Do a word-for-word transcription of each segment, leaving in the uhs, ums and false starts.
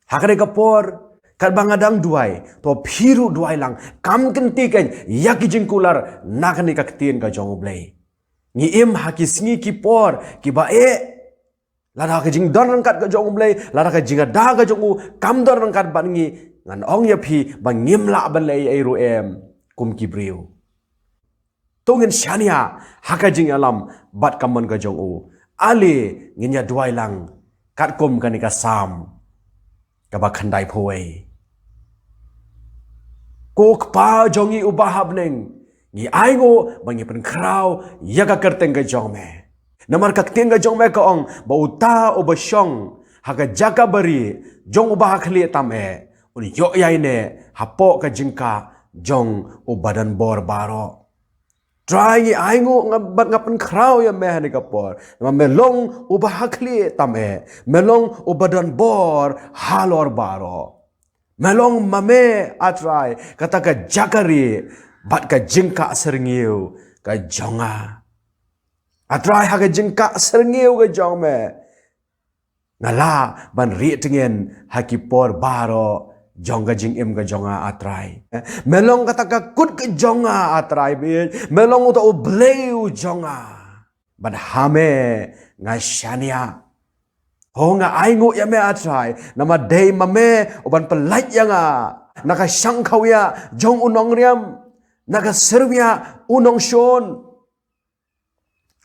Ha kane ka por, katba nga dang duwai, to phi ruh duwai lang, kam kynti kein ïa ki jingkular na kane ka ktien ka jong U Blei. Ngi im ha ki sngi ki por kiba eh, lada ka jingdon ryngkat ka jong U Blei, lada ka jingada ka jong u kam don ryngkat bad ngi, ngan ong ïa phi ba ngim lah ban leh ei ei ruh em kum ki briew. To ngin shaniah ha ka jingïalam bad ka mon ka jong u. Ale ngin ïa duwai lang katkum kane ka Salm kaba khyndaiphew wei. Ko Kpa jong ngi uba ha bneng, ngi ainguh ba ngi pynkhraw ïa ka kyrteng ka jong me. Namar ka ktien ka jong me ka ong ba uta uba shong ha ka jaka bari jong uba ha khlieh tam eh, un ïoh ïaineh hapoh ka jingkah jong uba don bor baroh. Trai, ngi ainguh nga bad nga pynkhraw ïa me ha kane ka por. Namar me long uba ha khlieh tam eh, me long uba don bor halor baroh. Me long ma me, A Trai, kata ka jaka rieh bad ka jingkah syrngiew ka jong nga. A Trai, ha ka jingkah syrngiew ka jong me, nga lah ban rieh tngen ha ki por baroh jong ka jingim ka jong nga, A Trai. Me long kata ka kut ka jong nga, A Trai, bad me long uta U Blei u jong nga. Bad ha me nga shaniah. Ho, nga ainguh ïa me, A Trai, namar dei ma me uban pyllait ïa nga na ka shangkhawiah jong u nongriam, na ka syrwiah u nongshun.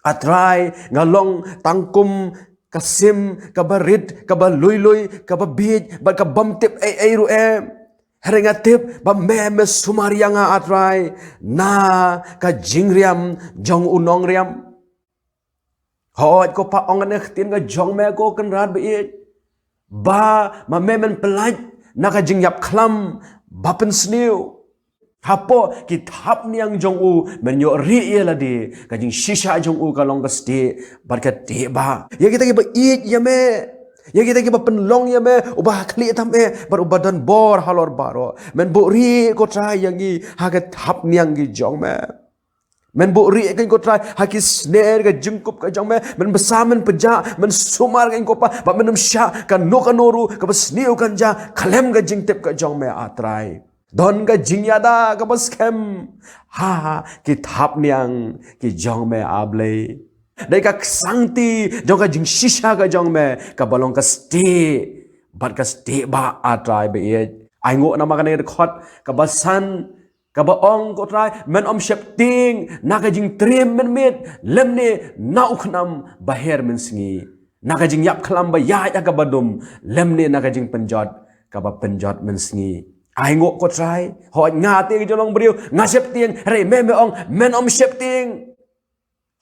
A Trai, nga long tang kum ka sim kaba rit, kaba lui lui, kaba bieit bad ka bym tip ei ei ruh em. Hynrei nga tip ba me, me sumar ïa nga, A Trai, na ka jingriam jong u nongriam. Hooid ko Pa, ong kane ka ktien ka jong me ko Kynrad baieit, ba ma me men pyllait na ka jingïap khlam ba pynsniew. Hapoh ki thapniang jong u men ïoh rieh ïa lade, ka jingshisha jong u ka long ka stieh bad ka tieh bah. Ïa kita kiba ïeit ïa me, ïa kita kiba pynlong ïa me uba ha khlieh tam eh bad uba don bor halor baroh, men buh rieh ko Trai ïa ngi ha ka thapniang ki jong me. Men buh rieh kein ko Trai ha ki sner ka jingkup ka jong me. Men bsa, men pjah, men sumar kein ko Pa, ba men ym shah kano kano ruh kaba sniew kan jia khlem ka jingtip ka jong me, A Trai. Don ka jingïada kaba skhem ha ki thapniang ki jong me, A Blei. Dei ka ksangti jong ka jingshisha ka jong me kaba long ka stieh bad ka stieh bah, A Trai baieit. Ainguh namar kane ka dkhot kaba san kaba ong ko Trai, men ym sheptieng na ka jingtriem mynmiet, lymne na u khnam ba her mynsngi, na ka jingïap khlam ba ïaid ha kaba dum, lymne na ka jingpynjot kaba pynjot mynsngi. Ainguh ko Trai, hooid nga te ka jinglong briew nga sheptieng, hynrei me, me ong men ym sheptieng.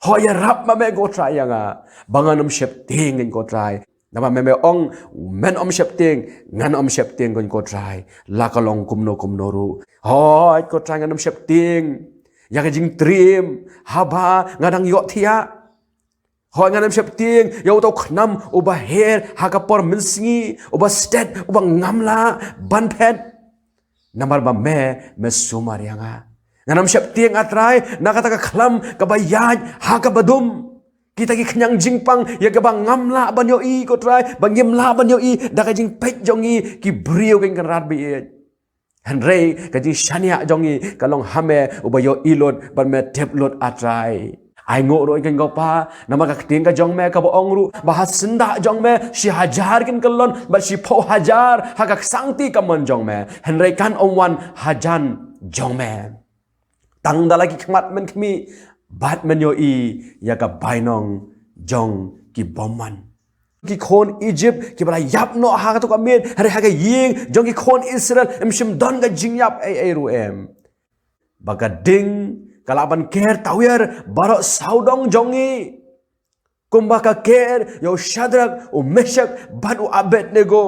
Hooid, ïarap ma me ko Trai ïa nga ba ngan ym sheptieng kein ko Trai. Namar me, me ong men ym sheptieng, ngan ym sheptieng kein ko Trai, la ka long kumno kumno ruh. Hooid ko Trai, ngan ym sheptieng ïa ka jingtriem haba nga dang ïohthiah. Hooid, ngan ym sheptieng ïa uta u khnam uba her ha ka por mynsngi, uba stet, uba ngam lah ban phet. Namar ba me, me sumar ïa nga. Ngan ym sheptieng, A Trai, na kata ka khlam kaba ïaid ha kaba dum. Kita ki khñiang jingpang ïa kaba ngam lah ban ïohi ko Trai, ba ngim lah ban ïohi da ka jingpeit jong ngi ki briew kein Kynrad baieit. Hynrei ka jingshaniah jong ngi ka long ha me uba ïohi lut bad me tip lut, A Trai. Ainguh ruh kein ko Pa, namar ka ktien ka jong me kaba ong ruh ba ha syndah jong me shi hajar kin kyllon bad shiphew hajar ha ka ksangti kamon jong me, hynrei kan ym wan hajan jong me. Tang da la ki khmat men khmih bad men ïohi ïa ka bainong jong ki bymman. Ki khun Egypt kiba la ïap noh ha kato ka miet, hynrei ha ka ïing jong ki khun Israel ym shym don ka jingïap ei ei ruh em. Ba ka ding ka lah ban ker tawiar baroh sawdong jong ngi, kumba ka ker ïa u Shadrak, u Meshak bad u Abednego.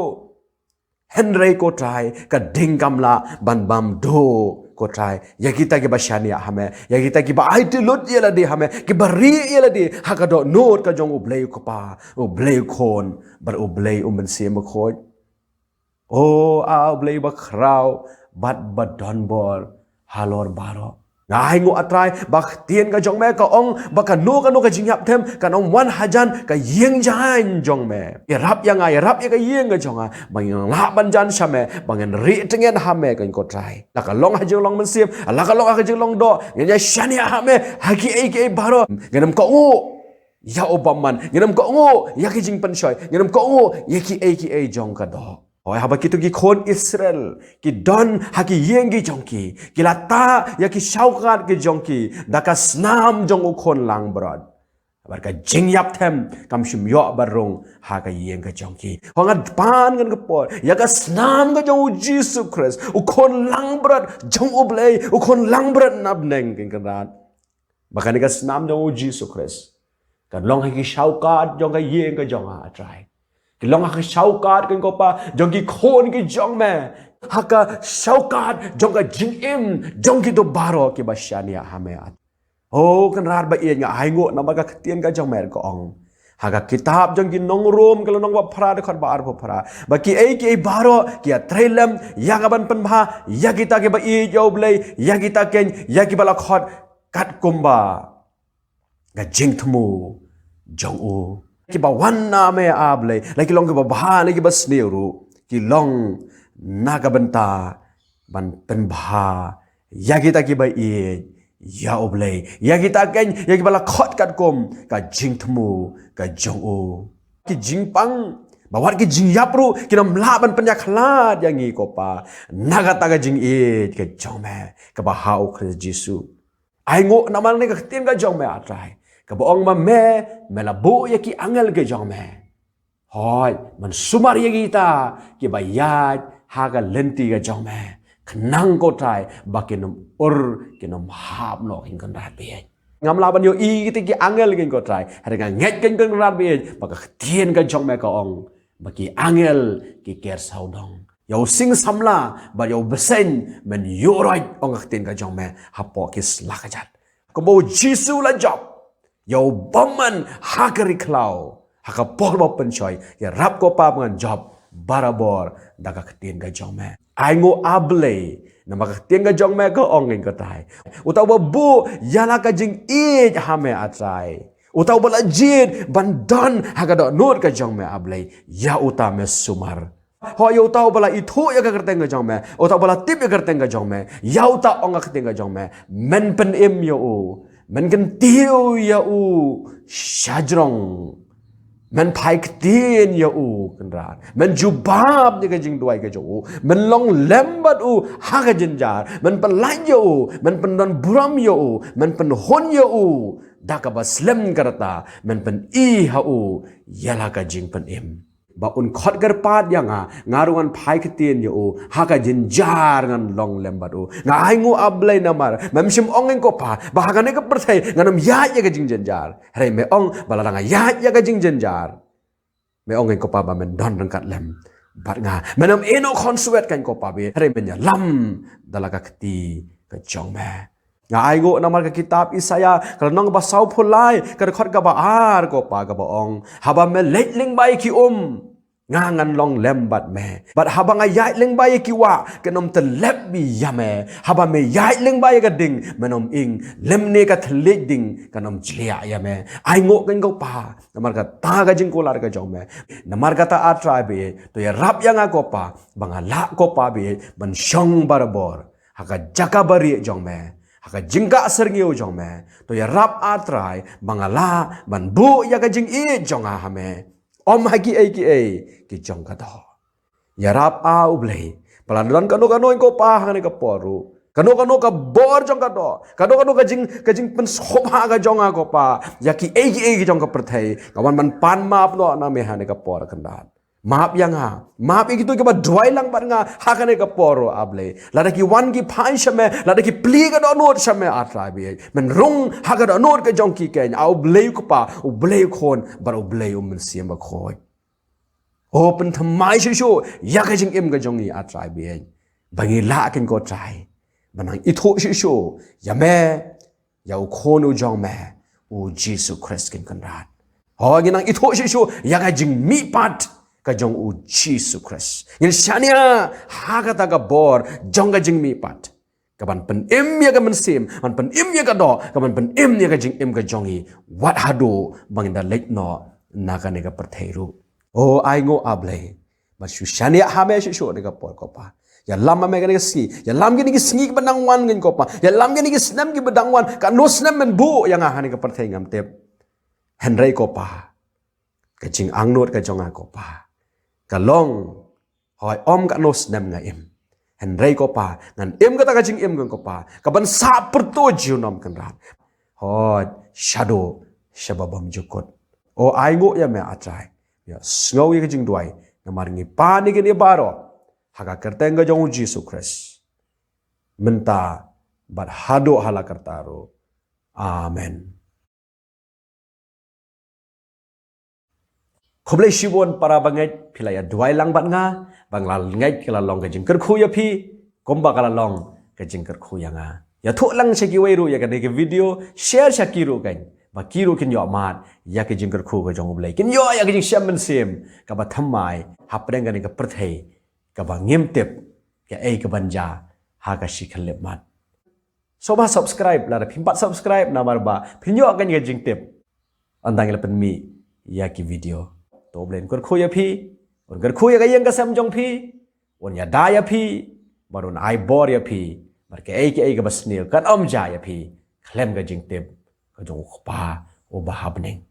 Hynrei ko Trai, ka ding kam lah ban bam duh ko Trai ïa kita kiba shaniah ha me, ïa kita kiba aiti lut ïa lade ha me, kiba rieh ïa lade ha ka dohnud ka jong U Blei U Kpa, U Blei U Khun bad U Blei U Mynsiem Bakhuid. O A U Blei ba khraw bad ba don bor halor baroh. Nga ai nguh, A Trai, ba ka ktien ka jong me ka ong ba kano kano ka jingïap them kan ym wan hajan ka ïing jaiñ jong me. Ïarap ïa nga, ïarap ïa ka ïing ka jong nga, ba ngin lah ban jan sha me, ba ngin rieh tyngeh ha me, keiñ ko Trai. La ka long ha jinglong mynsiem, la ka long ha ka jinglong doh, ngin ïa shaniah ha me ha kiei kiei baroh. Ngin ym kohnguh ïa u bymman, ngin ym kohnguh ïa ki jingpynshoi, ngin ym kohnguh ïa kiei kiei jong ka doh. Hooid, haba kito ki khun Israel ki don ha ki ïing ki jong ki, ki la tah ïa ki shaukat ki jong ki da ka snam jong u khun langbrot, bad ka jingïap them kam shym ïoh ban rung ha ka ïing ka jong ki. Hooid, nga pan ngan ka por ïa ka snam ka jong U Jisu Khrist, u khun langbrot jong U Blei, u khun langbrot na bneng, keiñ Kynrad. Ba kane ka snam jong U Jisu Khrist kan long ha ki shaukat jong ka ïing ka jong nga, A Trai. Ki long ha ki shaukat, keiñ ko Pa, jong ki khun ki jong me, ha ka shaukat jong ka jingim jong kito baroh kiba shaniah ha me, A Trai. O Kynrad ba ïeit, nga ai nguh namar ka ktien ka jong me ka ong ha ka kitab jong ki nong Rom, ka lynnong ba phra, dkhot ba arphew phra, ba kiei kiei baroh ki ïatrei lem ïa ka ban pynbha ïa kita kiba ïeit ïa U Blei, ïa kita keiñ ïa kiba la khot katkum ba ka jingthmu jong u. Kiba wan na me, A Blei, la ki long kiba bha, la kiba sniew ruh, ki long na ka bynta ban pynbha ïa kita kiba ïeit ïa U Blei, ïa kita keiñ ïa kiba la khot katkum ka jingthmu ka jong u. Ki jingpang, ba wat ki jingïap ruh kin ym lah ban pynïakhlad ïa ngi, ko Pa, na kata ka jingïeit ka jong me kaba ha U Khrist Jisu. Ai nguh namar kane ka ktien ka jong me, A Trai, kaba ong ba me, me la buh ïa ki angel ki jong me, hooid, ban sumar ïa kita kiba ïaid ha ka lynti ka jong me, khnang, ko Trai, ba kin ym ur, kin ym hap noh, keiñ Kynrad ba ïeit. Ngam lah ban ïohi kita ki angel, keiñ ko Trai, hynrei nga ngeit, keiñ Kynrad ba ïeit, ba ka ktien ka jong me ka ong ba ki angel ki ker sawdong ïa u sing samla bad ïa u bseiñ, men ïuhroit, ong ka ktien ka jong me, hapoh ki sla kjat. Kumba U Jisu u la jop ïa u bymman ha ka ri khlaw ha ka por ba pynshoi, ïarap, ko Pa, ba ngan jop barabor da ka ktien ka jong me. Ai nguh, A Blei, namar ka ktien ka jong me ka ong, keiñ ko Trai, uta uba buh ïa la ka jingïeit ha me, A Trai, uta uba la jied ban don ha ka dohnud ka jong me, A Blei, ïa uta me sumar. Hooid, ïa uta uba la ithuh ïa ka kyrteng ka jong me, uta uba la tip ïa ka kyrteng ka jong me, ïa uta, ong ka ktien ka jong me, men pynim ïa u, men kyntiew ïa u shajrong, men phai ktien ïa u, Kynrad, men jubab ïa ka jingduwai ka jong u, men long lem bad u ha ka jynjar, men pynlait ïa u, men pyndonburom ïa u, men pynhun ïa u da kaba slem ka rta, men pyni ha u ïa la ka jingpynim. Ba un khot kyrpad ïa nga, nga ruh ngan phai ktien ïa u, ha ka jynjar ngan long lem bad u. Nga ai nguh, A Blei, namar mem shym ong, keiñ ko Pa, ba ha kane ka pyrthei ngan ym ïaid ïa ka jingjynjar. Hynrei me ong ba lada nga ïaid ïa ka jingjynjar, me ong, keiñ ko Pa, ba men don ryngkat lem bad nga. Men ym ïehnoh khonswet, keiñ ko Pa, ba ïeit, hynrei men ïalam da la ka kti ka jong me. Nga ai nguh namar ka kitab Isaïah, ka lynnong ba sawphew lai, ka dkhot kaba ar, ko Pa, kaba ong, haba me leit lyngba ïa ki um, nga ngan long lem bad me. Bad haba nga ïaid lyngba ïa ki wah, kin ym tyllep ïa me. Haba me ïaid lyngba ïa ka ding, men ym ing, lymne ka thylliej ding kan ym jliah ïa me. Ai nguh, keiñ ko Pa, namar kata ka jingkular ka jong me. Namar kata, A Trai ba ïeit, to ïarap ïa nga, ko Pa, ba nga lah, ko Pa ba ïeit, ban shong barabor ha ka jaka barieh jong me, ha ka jingkah syrngiew jong me. To ïarap, A Trai, ba nga lah ban buh ïa ka jingïeit jong nga ha me, ym ha kiei kiei ki jong ka doh. Ïarap, A U Blei, ba lada don kano kano, keiñ ko Pa, ha kane ka por ruh, kano kano ka bor jong ka doh, kano kano ka jing, ka jingpynsngewbha ka jong nga, ko Pa, ïa kiei kiei ki jong ka pyrthei, nga wan ban pan map noh na me ha kane ka por, Kynrad. Map ïa nga, map ïa kito kiba duwai lang bad nga ha kane ka por ruh, A Blei. Lada ki wan ki phai sha me, lada ki plie ka dohnud sha me, A Trai ba ïeit, men rung ha ka dohnud ka jong ki, keiñ, A U Blei, ko Pa, U Blei u Khun bad U Blei U Mynsiem Bakhuid. O, pynthymmai shuh shuh ïa ka jingim ka jong ngi, A Trai ba ïeit, ba ngi lah, keiñ ko Trai, ban nang ithuh shuh shuh ïa me, ïa U Khun u jong me, U Jisu Khrist, keiñ Kynrad. Hooid, ngin nang ithuh shuh shuh ïa ka jingmihpat ka jong U Jisu Khrist. Ngin shaniah ha kata ka bor jong ka jingmihpat. Ka ban pynim ïa ka mynsiem, ban pynim ïa ka doh, ka ban pynim ïa ka jingim ka jong ngi. Wat haduh ba ngin da leit noh na kane ka pyrthei ruh. O ai nguh A Blei. Ban shu shaniah ha me shuh shuh ha kane ka por ko Pa. Ïalam ha me kane ka sngi. Ïalam kine ki sngi kiba dang wan ngan ko Pa. Ïalam kine ki snem kiba dang wan. Katno snem men buh ïa nga ha kane ka pyrthei ngam tip. Hynrei ko Pa, ka jingangnud ka jong nga ko Pa, ka long, hooid, ym katno snem nga im. Hynrei ko Pa, ngan im kata ka jingim kong ko Pa, ka ban sah pyrto junom Kynrad. Hooid, shaduh shaba bymjukut. O ai nguh ïa me A Trai. Ïa sngew ïa ka jingduwai namar ngi pan ïa kine baroh ha ka kyrteng ka jong U Jisu Khrist, mynta bad haduh hala karta ruh. Amen. Khublei shibun para bangeit, phi la ïa duwai lang bad nga, ba nga la ngeit ka la long ka jingkyrkhu ïa phi, kumba ka la long ka jingkyrkhu ïa nga. Ïathuh lang sha kiwei ruh ïa kane ka video, share sha ki ruh kan, ba ki ruh kin ïoh mad ïa ka jingkyrkhu ka jong U Blei, kin ïoh ïa ka jingshem mynsiem kaba thymmai hapdeng kane ka pyrthei kaba ngim tip kaei kaban jia ha ka shi khyllipmat. Sngewbha subscribe lada phim pat subscribe namar ba phin ïoh kan ka jingtip ynda ngi la pynmih ïa ki video. To U Blei un kyrkhu ïa phi, un kyrkhu ïa ka ïing ka sem jong phi, un ïada ïa phi, bad un ai bor ïa phi bad kaei kaei kaba sniew kan ym jia ïa phi khlem ka jingtip ka jong U Kpa uba ha bneng.